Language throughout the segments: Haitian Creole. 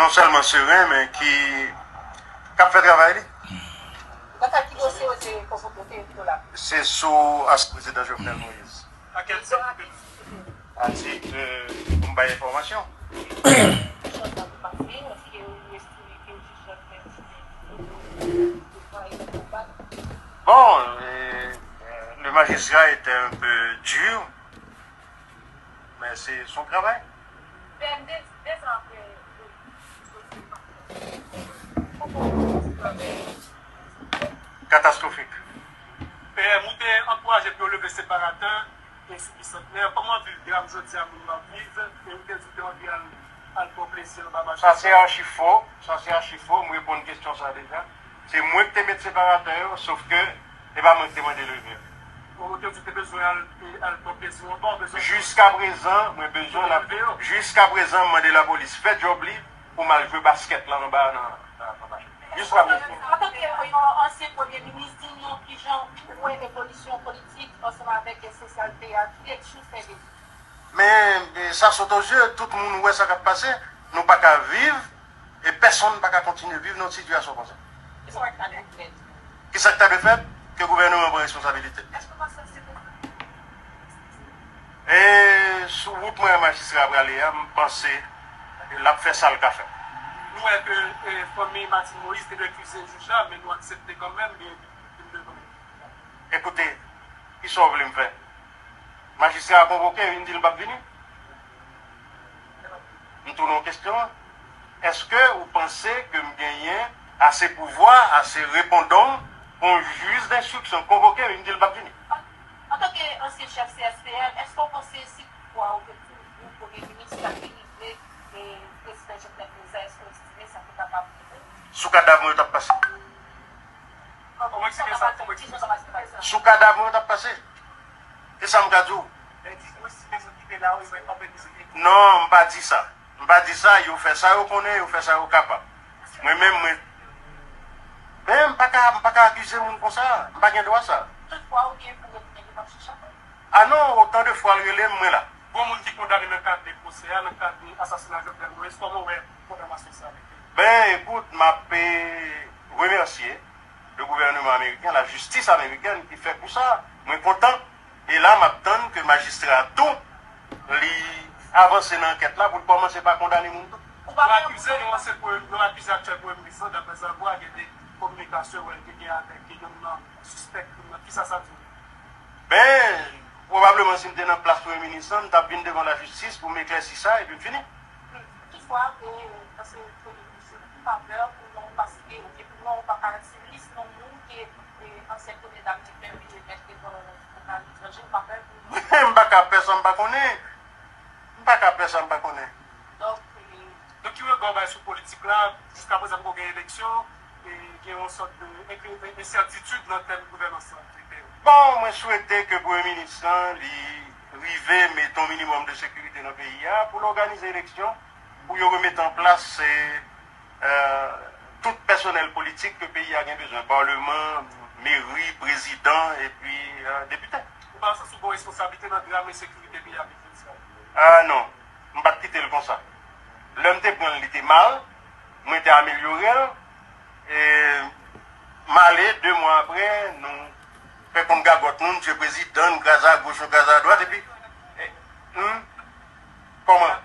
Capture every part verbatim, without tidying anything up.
Non sèlman seren, men ki, k ap fè travay li. Nan kad ki dosye yo te konvoke w te invite w la? Se sou ansyen prezidan Jovenel Moïse. Nan kèl sèk ki te? Atik, euh, pou m bay enfòmasyon. Kòman sa te pase? Èske ou estime ke jij la te fè yon travay nan konba? Bon, euh, le magistrat était un peu dur, mais c'est son travail. Ben, de, de zan apre, Katastwofik. P M, ou te ankouraje pou yo leve separatè e sou Bisantnè. Kòman w viv dram jodi a moun yo ap viv? E ou te di w te anvi al, al pran plezi anba majistra. Sa se achi fo. Sa se achi fo. M reponn kesyon sa deja. Se mwen ki te met separatè yo, sof ke se pa mwen ki te mande leve yo. Bon, ou te di w te bezwen al, al pran plezi w ankò, bezwen. Jiskaprezan, mwen bezwen la, jiskaprezan, m mande lapolis fè djòb li pou m al jwe baskèt la anba nan, nan, nan machin. Jiskaprezan. Antanke yon ansyen premye minis, di nou kijan ou wè evolisyon politik ansanm avèk sosyal peyi a, ki lekti w fè de li? Men, men sa sot o zye, tout moun wè sa k ap pase, nou pa ka viv, e pèsonn pa ka kontinye viv nan yon sitiyasyon konsa. Kisa w ta dwe fè? Kisa k ta dwe fèt? Ke gouvènman pran responsabilite l. Èske w panse se pou sa? E sou wout mwen a majistra a prale a, m panse l ap fè sa l ka fè. Nou wè ke, e, fanmi Martine Moïse te refize jij la, men nou aksepte kanmenm, li vin devan. Ekoute, kisa w vle m fè? Majistra a konvoke, vin di l p ap vini? M tounen w kesyon an. Èske ou panse ke m genyen ase pouvwa, ase repondong pou yon jij denstriksyon konvoke m, m di l p ap vini? Antanke ansyen chèf C S P N, èske w panse si pouvwa ou te toujou premye minis, sa te rive, e, prezidan Jovenel Moïse, èske w estime sa te kapab rive? Sou kadav mwen yo t ap pase. Sou kadav mwen yo t ap pase. E sa m ka di w. Non, m pa di sa. M pa di sa, yo fè sa yo konnen, yo fè sa yo kapab. Mwen menm, mwen, men m pa ka, m pa ka akize moun konsa. M pa gen dwa sa. A non, otan de fwa l rele m, mwen la. Gon moun ki kondane nan kad de pwosè a, nan kad de asasina Jovenel Moïse, kòman w wè kondanmasyon sa a? Ben, ekout, m ap, eh, remèsye le gouvènman ameriken, lajistis amerikèn ki fè kou sa. Mwen kontan. E la, m ap tann ke majistra a tou, li avanse nan ankèt la pou l kòmanse pa kondane moun tou. Yo akize yon ansyen premye, yo akize aktyèl premye minis lan, daprè zavwa gen de kominikasyon wè l te gen avèk youn nan sispèk krim nan. Kisa sa di w? Ben, pwobableman si m te nan plas premye minis lan, m t ap vin devan lajistis pou m eklèsi sa epi m fini. Toutfwa, e, paske premye minis, ou pa pè pou non w pa site, oubyen pou non w pa ka nan lis non moun ke, e, ansyen premye dam te fè vire mèt devan, devan letranje, ou pa pè pou non w? M pa ka pè sa m pa konnen. M pa ka pè sa m pa konnen. Donk, e, donk, ki rega w bay sou politik la? Jiskaprezan poko gen eleksyon, e gen yon sòt de enk-, ensètitid nan tèm gouvènans lan. Bon, mwen swete ke premye minis lan, li rive mete yon minimòm de sekirite nan peyi a pou l òganize eleksyon, pou yo remete an plas, eh, eh, tout pèsonèl politik ke peyi a gen bezwen, palman, meri, prezidan, epi, eh, depite. Ou pa santi w gen yon responsablite nan dram ensekirite peyi a ap viv jodi a? Ah non, m pa t kite l konsa. Lè m te pran l, li te mal, mwen te amelyore l, e m ale, de mwa apre, nou fè konn gagòt nou, misye prezidan, n kraze agoch, nou kraze adwat, epi, eh, hmm, kòman?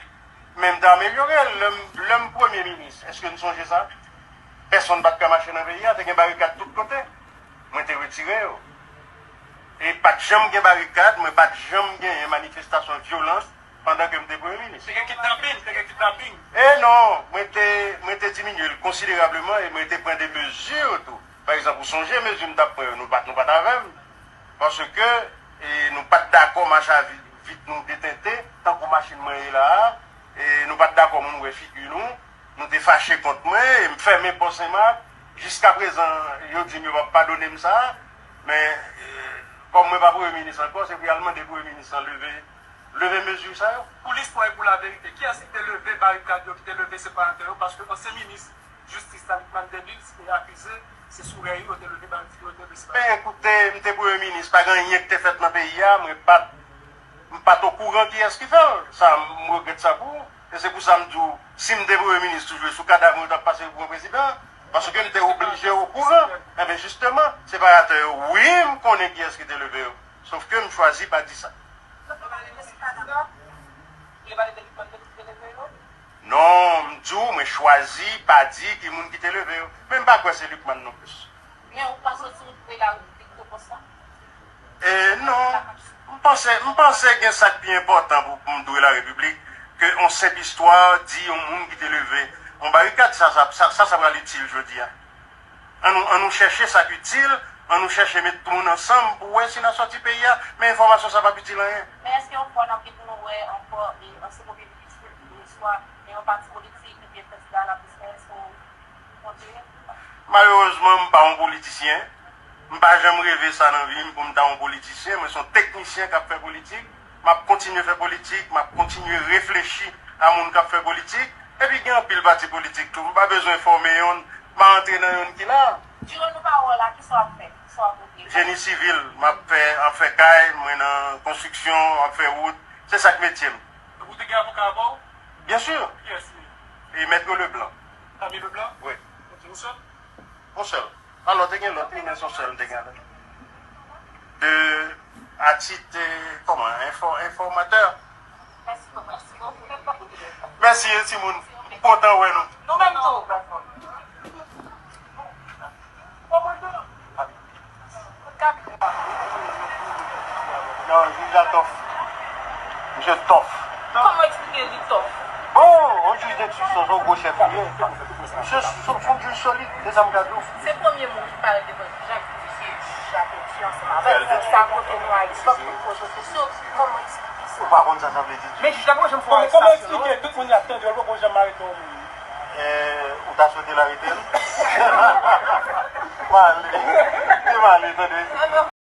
Men m te amelyore l, lè m, lè m premye minis, èske n sonje sa? Pèsonn pa t ka mache nan peyi a, te gen barikad tout kote. Mwen te retire yo. E pa t janm gen barikad, mwen pa t janm genyen manifestasyon vyolans pandan ke m te premye minis. Te gen kidnaping, te gen kidnaping. E non, mwen te, mwen te diminye l konsiderableman e mwen te pran de mezi tou. Pa egzanp, ou sonje mezi m t ap pran yo, nou pa t, nou pa t avè m. Paske, e, nou pa t dakò mach a vi-, vit nou detente, tankou machin mwen ye la a, e nou pa t dakò moun wè figi nou. Nou te fache kont mwen, e m fèmen pò Senmak. Jiskaprezan, yo di m yo p ap padone m sa. Men, eh, kòm mwen pa premye minis ankò, se pou y al mande premye minis lan leve, leve mezi sa yo. Pou listwa e pou laverite, kiyès ki te leve barikad yo, ki te leve separatè yo? Paske ansyen minis jistis la, Lucmane Derville, te akize se sou rèy li yo te leve barikad yo, te leve separatè. Ben, ekoute, m te premye minis, pa gen anyen ki te fèt nan peyi a, mwen pa t, m pa t okouran kiyès ki fè l. Sa, m regrèt sa pou ou. E se pou sa m di w, si m te premye minis toujou, e sou kadav mwen yo t ap pase pou mwen prezidan, paske m te oblije okouran. Enben, jisteman, separatè yo, wi, m konnen kiyès ki te leve yo. Sof ke m chwazi pa di sa. Non, m di w, mwen chwazi pa di ki moun ki te leve yo. Men m pa kwè se Lucmane non plis. Men ou pa soti ou dwe la repiblik de konsa? E non, m panse, m panse gen sa k pi enpòtan pou, pou m dwe la repiblik ke yon senp istwa di yon moun ki te leve yon barikad. Sa, sa, sa, sa, sa pral itil jodi a. An nou, an nou chèche sa k itil, an nou chèche met tout moun ansanm pou wè si n a sòti peyi a, men enfòmasyon sa p ap itil anyen. Men èske yon fwa n ap vin nou wè ankò, e, ansyen premye minis, e, swa e yon pati politik oubyen kandida a la presidan, èske w konte? Malerezman, m pa yon politisyen. M pa janm reve sa nan vi m pou m ta yon politisyen. Mwen se yon teknisyen k ap fè politik. M ap kontinye fè politik, m ap kontinye reflechi a moun k ap fè politik. Epi gen anpil pati politik tou. M pa bezwen fòme yonn, m a antre nan yonn ki la. Jeroni, pawòl la, kisa w ap fè? Kisa w ap ouvri? Jeni sivil, m ap fè, ap fè kay, mwen nan konstriksyon, ap fè wout. Se sa k metye m. Ou te gen avoka avan w? Byen si. Kiyès li? E Maître Leblanc. Camille Leblanc? Wi. Ok, ou sèl? Yon sèl. Alò, te gen lòt wi, men se yon sèl m te gen avè l. De, a tit, eh, kòman, enfò-, enfòmatè. Mèsi, eh, timoun. M kontan wè nou. Nou menm tou. Non, jij la tòf. Misye tòf. Kòman eksplike li tòf? Bon, yon jij denstriksyon, se yon gwo chèf li ye. Misye se, se yon jij solid, se sa m ka di w. Se premye moun ki parèt devan jij la ki di se jij la ki ansanm avè l. Sa kote nou Ayiti, tout rezo sosyo, kòman eksplike sa? Ou pa konn sa sa vle di. Men jij la pa janm fè yon arestasyon, non? Kòman eksplike tout moun y ap tande yo, l poko janm arete yon moun? Eh, ou ta swete l arete l? Male. Te male, tande.